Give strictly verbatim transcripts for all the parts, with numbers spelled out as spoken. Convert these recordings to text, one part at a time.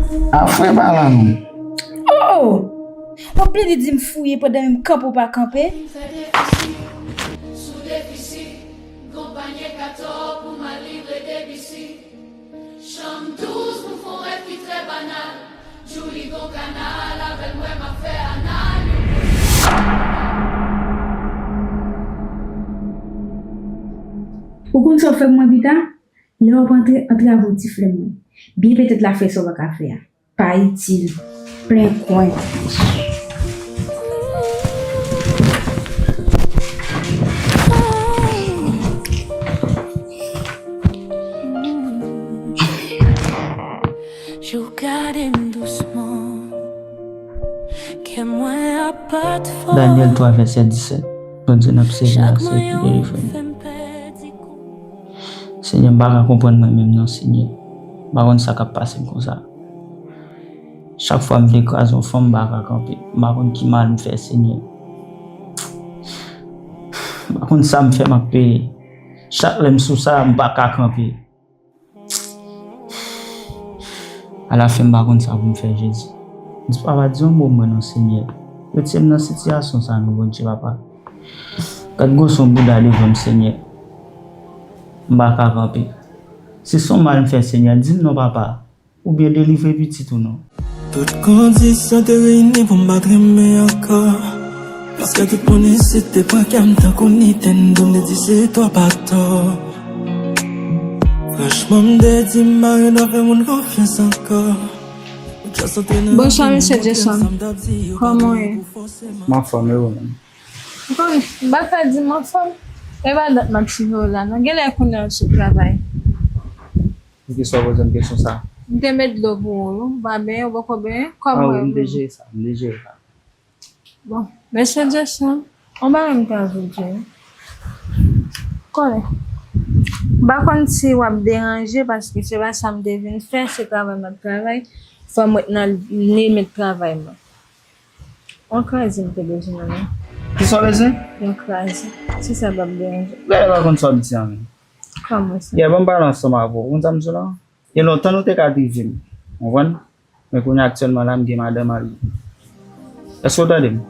A fre pa la non. Oh! W ap plede di m fouye pandan menm kanpe w pa kanpe? Fè defisi sou defisi, gon panye gato pou m al livre debisi. Chanm douz pou fon rèv ki trè banal. Djouly gon kanal avè l, m wè m ap fè anal. Ou konn sa w fè pou mwen pita? Lè w ap antre, antre avè w ti flèm mwen. Byen petèt la fè sa w pa ka fè a. Pa itil. Plen kwen. Jou gade m dousman. Kè mwen apat fò. Danyèl twa vèsè disèt. Bondye n ap sèvi a se pou delivre m. Senyè, m pa ka konprann mwen menm non, Senyè. M pa konn sa k ap pase m konsa. Chak fwa m vle kraze yon fanm, m pa ka kanpe. M pa konn ki mal m fè, Senyè. M pa konn sa m fè, m ap peye. Chak lè m sou sa, m pa ka kanpe. Alafen, m pa konn sa pou m fè, Jezi. Di, Papa, di yon mo mwen non, Senyè. Retire m nan sitiyasyon sa non, Bondye, Papa. Gad gwoson bouda devan m, Senyè. M pa ka kanpe. Si se yon mal m fè, Senyè, di m non, Papa. Oubyen delivre pitit ou non. Tout kondisyon te reyini pou m pa t renmen ankò. Paske tout moun isit te pran kè m tankou Nintendo, m te di se twòp atò. Franchman, m te di m pa gen dwa fè moun konfyans ankò. Ou just antre nan vi m, montre m sa m t ap di yo pa pou fòseman. Bonswa, mesye Jason. Kòman w ye? M anfòm, e ou menm? Bon, m pa ka di m anfòm. E pa dat m ap swiv ou la non. Genlè kounye a w sot travay. Poukisa w poze m kesyon sa a? M te met dlo pou ou, wi. Ou pa benyen, ou poko benyen? Kòman w ye? Ah wi, m te jere sa, m te jere sa. Bon, mesye Jason, yon bagay m ta vle di w. Konnen, m pa konn si w ap deranje, paske se pa sa m te vin fè, se travay m ap travay. Fò m ret nan limit travay mwen. Yon kraze m te bezwen nan men. Kisa w bezwen? Yon kraze. Si sa p ap deranje. Gade pa konn sa w ap di a menm. Kòman sa? Yè, ban m pale ansanm avè w. Ou konn sa m di w la? Gen lontan nou te ka drive m. Konprann? Men kounye a aktyèlman la, m gen madanm al. Èske w tande m?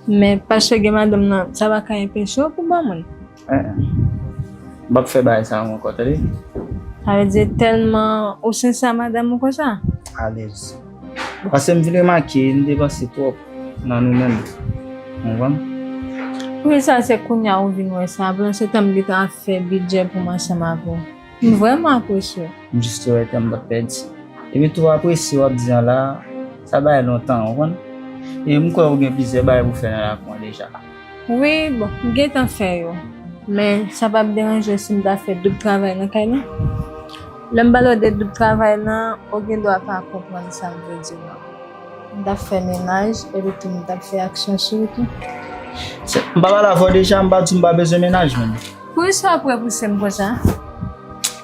Men paske gen madanm nan, sa pa ka enpeche w pou ban moun. Eh, eh. M p ap fè bagay sa yo ankò, tande? Sa vle di tèlman ou sensè a madanm ou konsa? Alèz. Paske m vin remake, n depanse twòp nan nou menm. Ou konprann? Poukisa se kounye a ou vin wè sa? Pandan se tan m gentan ap fè bidjè pou m ansanm avè w. M vrèman apresye w. M jis te wè tan m t ap pèdi. Epi tou apresye w ap di an la, sa bay lontan, ou konprann? E m kwè ou gen plizyè bagay pou fè nan lakou an deja. Wi, bon, m gentan fè yo. Men, sa p ap deranje si m ta fè doub travay nan kay lan? Lè m pale w de doub travay lan, ou gen dwa pa konprann sa m vle di w lan. M t ap fè mennaj, epi tou m t ap fè aksyon sou ou tou. Se, m pa pale avè w deja, m pa di w m pa bezwen mennaj menm. Poukisa w ap repouse m konsa?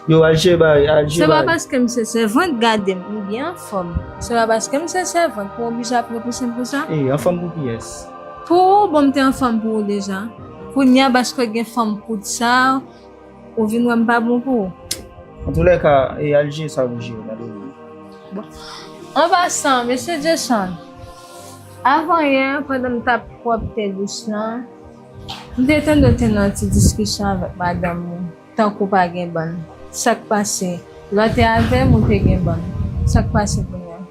Yo, al jere bagay, al jere bagay. Se pa paske m se sèvant, gade m, m byen anfòm. Se pa paske m se sèvant pou w oblije ap repouse m konsa. Ey, anfòm pou kiyès? Pou ou, bon, m te anfòm pou ou deja. Kounye a, paske w gen fanm kout sa, ou vin wè m pa bon pou ou. Antoulèka, e al jere sa pou jere, gade w. Bon. An pasan, mesye Jason, avan yè, pandan m t ap pwòpte douch lan, m te tande w te nan yon ti diskisyon avèk madanm ou, tankou pa gen bann. Sa k pase? Lè w te avè m, ou te gen bann. Sa k pase kounye a?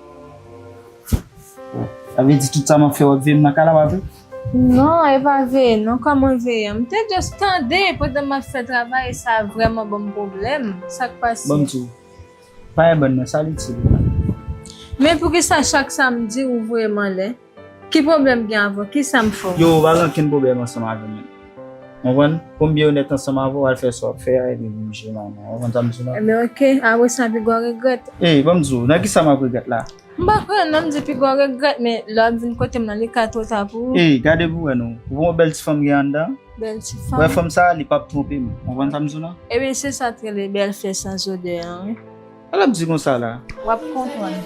Sa vle di tout sa m ap fè w ap veye m nan kay la, pa vre? Non, e pa veye, non. Kòman veye? M te just tande pandan m ap fè travay, sa vrèman ban m pwoblèm. Sa k pase? Ban m di w, pa gen bann nan, sa l itil ou la? Men poukisa chak sa m di ou voye m anlè? Ki pwoblèm gen avè w? Kisa m fè w? Yo, ou pa gen okenn pwoblèm ansanm avè m menm. Ou konprann? Pou m byen onèt ansanm avè w, al fè sa w ap fè a, epi vin jere manman. Ou konprann sa m di w la? Ebyen, oke. Apre sa, piga w regrèt. Ey, ban m di w, nan kisa m ap regrèt la? M pa konnen non, m di piga w regrèt, men lè w ap vin kote m nan, li ka twò ta pou ou. Ey, gade pou w wè non. Ou wè yon bèl ti fanm gen anndan? Bèl ti fanm. Wè fanm sa, li p ap twonpe m. Ou konprann sa m di w la? Ebyen, se sa k rele bèl fè san zodè an, wi. Sa l ap di konsa la? W ap konprann.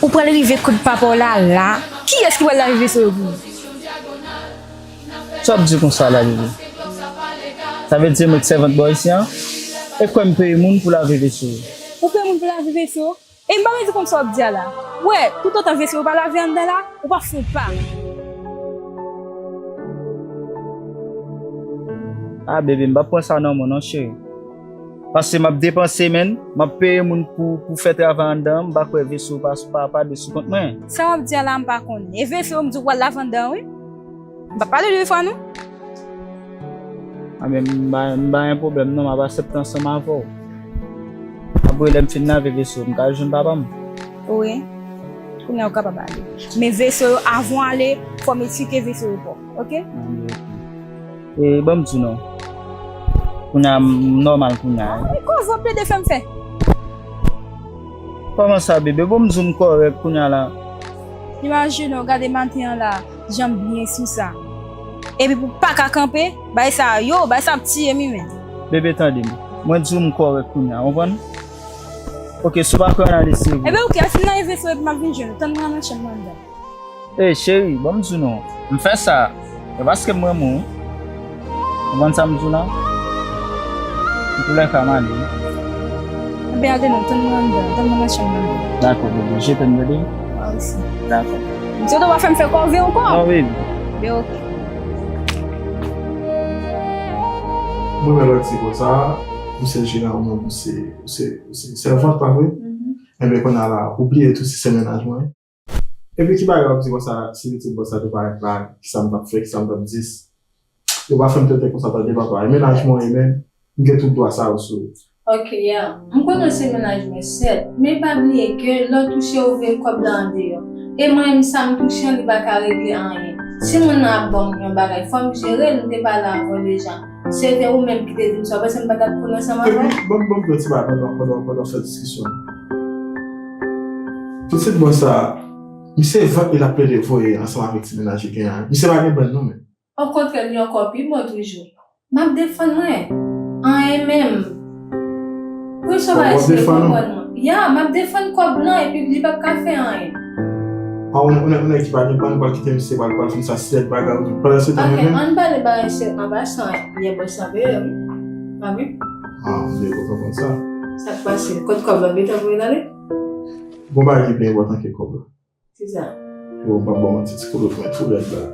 Ou pral rive kot papa w la, la. Kiyès ki pral lave veso yo pou ou? Sa w ap di konsa la, bebe? Sa vle di m ret sèvant bò isi a? E kwè m peye moun pou lave veso yo? Ou peye moun pou lave veso? E m pa bezwen konn sa w ap di a la. Ou wè, toutotan veso yo pa lave anndan la, ou pa fè yon pa. Ah, bebe, m p ap pran sa nan men w non, cheri. Paske m ap depanse, menn. M ap peye moun pou, pou fè travay anndan an, m pa kwè veso pa, pa, pa dwe sou kont mwen. Sa w ap di a la, m pa konnen. E veso yo, m di w pral lave anndan an, wi. M p ap pale de fwa, non. A, men m pa, m pa gen pwoblèm, non, m ap aksepte ansanm avè w. Apre, lè m fin lave veso, m ka al jwenn papa m. Wi. Kounye a, ou kapab ale. Men veso yo, avan w ale, fò m eksplike veso yo ba w, oke? Ah, men oke. E, ban m di w non. Kounye a, m nòmal kounye a. Ah, e koze w ap plede fè m fè. Kòman sa, bebe? Bon, m di w m kòrèk kounye a la. Imajine w, gade maten an la, jan m byen sou sa. Epi pou pa ka kanpe, bay sa yo, bay sa ap tiye m, wi, men. Bebe, tande m. Mwen di w m kòrèk kounye a, w konprann? Oke, si w pa kwè, ann ale, se vre. Ebyen, oke, al fin lave veso epi m ap vin jwenn ou. Tann mwen nan chanm nan anndan. Ey, cheri, ban m di w non. M fè sa, e paske m renmen w. Ou konprann sa m di w la? Antoulèka, m ale wi. Ebyen, ale non, tann mwen anndan, tann mwen nan chanm nan. Dakò, bebe, je t'aime, bebe. Mwen osi. Dakò. M swete w pa fè m fè kòve ankò. Non, bebe. Ebyen, oke. Mwen, men lè w di konsa, m se jeran, ou menm, ou se, ou se, ou se sèvant, pa vre? Mhm. Ebyen, kounye a la, ou bliye tou si se mennaj mwen. Epi ki bagay w ap di konsa, si pitit bòs la te parèt la, kisa m t ap fè, kisa m t ap di? Yo pa fè m tenten konsa, tande papa. E mennaj mwen, e men, m gen tout dwa sa yo sou ou. Ok, ya. M konnen w se mennaj mwen, sèt, men pa bliye ke lè w touche, ou voye kòb la andeyò. E mwen menm, sa m touche an, li pa ka regle anyen. Si moun nan ap ban m yon bagay, fò m jere l, m te pale avè w deja. Si se te ou menm ki te di m sa, w panse m pa t ap koule ansanm avè w? Epi, ban m, ban m di w ti bagay pandan, pandan, pandan w fè diskisyon an. Pitit bòs sa, misye vant li l ap plede voye ansanm avèk ti mennaj li genyen an. Misye pa gen bann non, men. Okontrè, li ankò pi bon toujou. M ap defann mwen. Anyen menm. Pou sovaj li konprann mwen. Ya, m ap defann kòb lan epi li p ap ka fè anyen. Ah, ou nèg, ou nèg, ou nèg ki pa gen bann, pral kite misye, pral, pral fin sa, si lèd bagay ou menm. Pandan se tan, ok, mwen menm, ann pale bagay serye an pasan, yè bòs la peye, wi. Pa vre? Ah, m te kontan konn sa. Sa k pase? Kot kòb la, gentan voye l ale? Gon bagay ki pi enpòtan ke kòb la. Kisa? Yo, m p ap ba w manti, ti koulout mwen tou rèd la.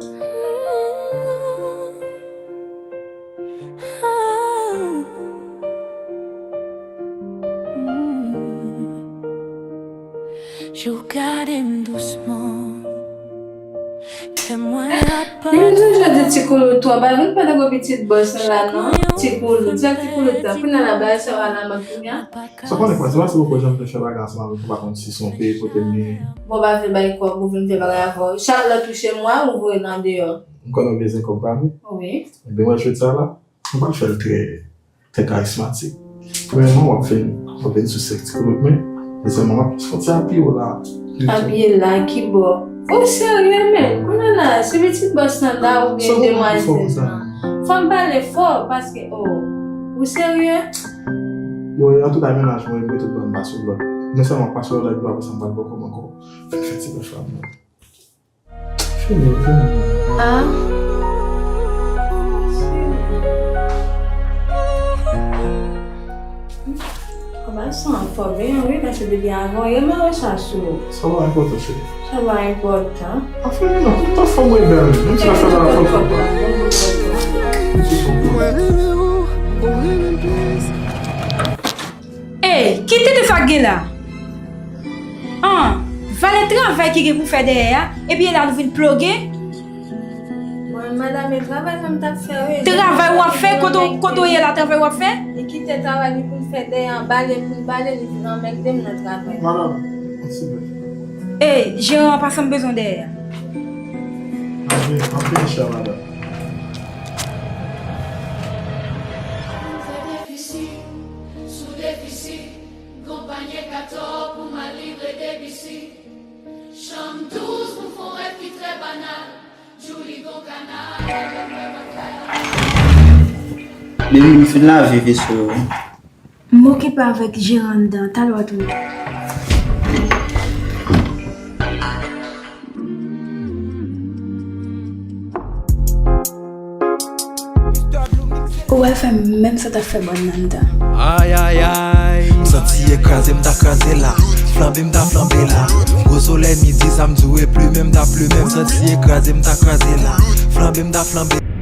Jou gade m dousman. Kè mwen ap... Li m toujou di ti koulout twò, pa vin pale gwo pitit bòs la non. Ti koulout, se ti koulout la. Kounye a la, bagay sa yo alamòd kounye a. Sa konnen kwa, se paske ou poko janm te fè bagay ansanm avèk ou, pa konn si se yon peyi kote m genyen. Bon, pa vin bay kòb, ou vin fè bagay avè w. Chak lè w touche mwa, ou voye l andeyò. M konnen w bezwen kòb, pa vre? Wi. Ebyen, wè jwèt sa la, nou pral fè l trè, trè karismatik. Premyèman, w ap vin, w ap vin sou sèk ti koulout mwen. Dezyèmman, w ap fè ti apiye w la. Apiye la, ki bò? Ou serye, men? Kounye a la, se pitit bòs lan la oubyen demwazèl lan? Fò m pale fò, paske, oh, ou serye? Yo, antouka, mennaj mwen, m gen tout ban m pa sou lòd. Men sèlman pa sou lòd, epi apre sa, m pral bò kòb ankò. Fè, fè ti bèf la, mwen. Fini, fini. Ah. Kòman sa, anfòm, wi, paske depi avan, yo mare sa sou ou. Sa pa enpòtan, cheri. Sa pa enpòtan. Anfen, non, tout anfòm mwen bèl, menm si la fè mal, fò l fè mal. Ey, ki tete sa k gen la? An, valè travay ki gen pou fè dèyè a, epi e la nou vin ploge? Mwen, madanm, e travay mwen m t ap fè, wi. Travay w ap fè? Kote w, kote w ye la, travay w ap fè? Li kite travay li pou l fè dèyè an, bale pou l bale, li vin anmède m nan travay. Madanm, yon ti bèf. Ey, jeran an, pase m bezwen dèyè a. Anpil, anpil chè, madanm. Fè defisi sou defisi, gon panye gato pou m al livre debisi. Chanm douz pou fè yon rèv ki trè banal. Baby, m fin lave veso yo. M okipe avèk jeran anndan, talè w ap tounen. Ou wè fè menm sa t ap fè bòn nan anndan. Ay ay ay. M santi e kraze, m ta kraze la. Flanbe, m ta flanbe la. Gwo solèy midi, sa m di w e plimen, m ta plimen. M santi e kraze, m ta kraze la. Flanbe, m ta flanbe.